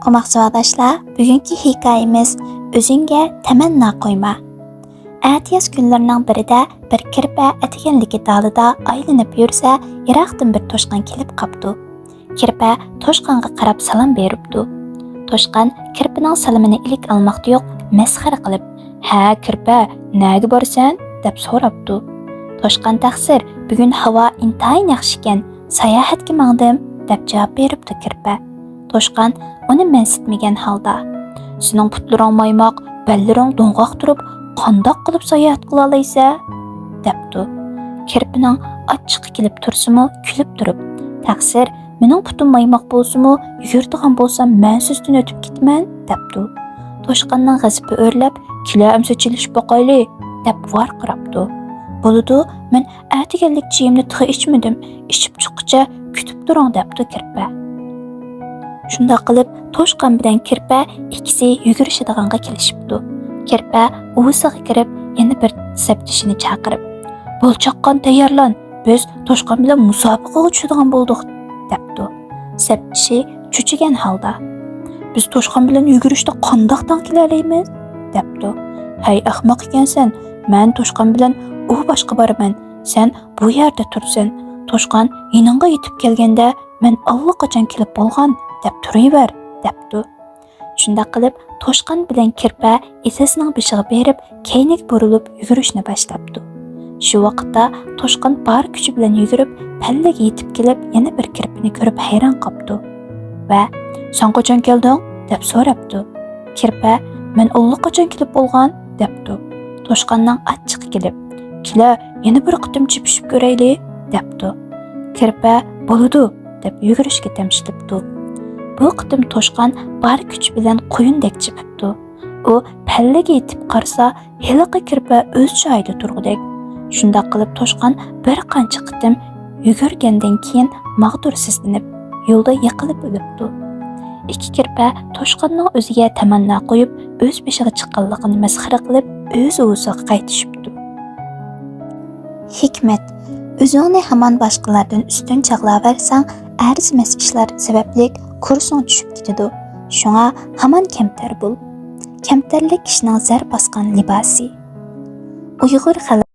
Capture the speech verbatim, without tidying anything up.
قوماق ساۋاقداشلار، بۈگۈنكى ھېكايىمىز «ئۆزۈڭگە تەمەننا قويما». ئەتىياز كۈنلىرىنىڭ بىرىدە بىر كىرپە ئەتىگەنلىكى دالىدا ئايلىنىپ يۈرسە، يىراقتىن بىر توشقان كېلىپ قاپتۇ. كىرپە توشقانغا قاراپ سالام بېرىپتۇ. توشقان كىرپىنىڭ سالىمىنى ئىلىك ئالماقتا يوق، مەسخىرە قىلىپ، «ھە، كىرپە، نەگە بارىسەن؟» دەپ سوراپتۇ. توشقان تەقسىر، «بۈگۈن ھاۋا ئىنتايىن ياخشىكەن، ساياھەتكە ماڭدىم» دەپ جاۋاب بېرىپتۇ كىرپە. توشقان ئۇنى مەنسىتمىگەن ھالدا، «سېنىڭ پۇتلىرىڭ مايماق، بەللىرىڭ دوڭغاق تۇرۇپ، قانداق قىلىپ ساياھەت قىلالايسەن؟» دەپتۇ. كىرپىنىڭ ئاچچىقى كېلىپ تۇرسىمۇ، كۈلۈپ تۇرۇپ، «تەقسىر، مېنىڭ پۇتۇم مايماق بولسىمۇ، يۈگۈرىدىغان بولسام، مەن سىزدىن ئۆتۈپ كېتىمەن» دەپتۇ. توشقاننىڭ غەزىپى ئۆرلەپ، «كېلە ئەمسە چېلىشىپ باقايلى» دەپ ۋارقىراپتۇ. «بولىدۇ، مەن ئەتىگەنلىك چېيىمنى تېخى ئىچمىدىم، ئىچىپ چىققۇچە كۈتۈپ تۇرۇڭ» دەپتۇ كىرپە. شۇنداق قىلىپ، توشقان بىلەن كىرپە ئىككىسى يۈگۈرۈشىدىغانغا كېلىشىپتۇ. كىرپە ئۇۋىسىغا كىرىپ، يەنە بىر سەپدىشىنى چاقىرىپ، «بول چاققان تەييارلان، بىز توشقان بىلەن مۇسابىقىگە چۈشىدىغان بولدۇق» دەپتۇ. سەپدىشى چۆچۈگەن ھالدا، «بىز توشقان بىلەن يۈگۈرۈشتە قانداق تەڭ كېلەلەيمىز؟» دەپتۇ. «ھەي، ئەخمەق ئىكەنسەن، مەن توشقان بىلەن ئۇ باشقا بارىمەن، سەن بۇ يەردە تۇرىسەن، توشقان يېنىڭغا يېتىپ كەلگەندە، مەن ئاللىقاچان كېلىپ بولغان دەپ تۇرۇۋەر» دەپتۇ. شۇنداق قىلىپ، توشقان بىلەن كىرپە ئېسىسىنىڭ بېشىغا بېرىپ، كەينىگە بۇرۇلۇپ يۈگۈرۈشنى باشلاپتۇ. شۇ ۋاقىتتا توشقان بار كۈچى بىلەن يۈگۈرۈپ، پەللىگە يېتىپ كېلىپ، يەنە بىر كىرپىنى كۆرۈپ ھەيران قاپتۇ ۋە، «سەن قاچان كەلدىڭ؟» دەپ سوراپتۇ. كىرپە، «مەن ئاللىقاچان كېلىپ بولغان» دەپتۇ. توشقاننىڭ ئاچچىقى كېلىپ، «كېلە، يەنە بىر قېتىم چېپىشىپ كۆرەيلى» دەپتۇ. كىرپە، «بولىدۇ» دەپ يۈگۈرۈشكە تەمشىلىپتۇ. بۇ قېتىم توشقان بار كۈچى بىلەن قۇيۇندەك چېپىپتۇ. ئۇ پەللىگە يېتىپ قارىسا، ھېلىقى كىرپە ئۆز جايىدا تۇرغۇدەك. شۇنداق قىلىپ توشقان بىر قانچە قېتىم يۈگۈرگەندىن كېيىن ماغدۇرسىزلىنىپ، يولدا يىقىلىپ ئۆلۈپتۇ. ئىككى كىرپە توشقاننىڭ ئۆزىگە تەمەننا قويۇپ، ئۆز بېشىغا چىققانلىقىنى مەسخىرە قىلىپ، ئۆز ئۇۋىسىغا قايتىشىپتۇ. ھېكمەت. ئۆزۈڭنى ھامان باشقىلاردىن ئۈستۈن چاغلاۋەرسەڭ، ئەرزىمەس ئىشلار سەۋەبلىك كۇرسۇڭ چۈشۈپ كېتىدۇ. شۇڭا ھامان كەمتەر بول. كەمتەرلىك كىشىنىڭ زەر باسقان لىباسى. ئۇيغۇر خەلق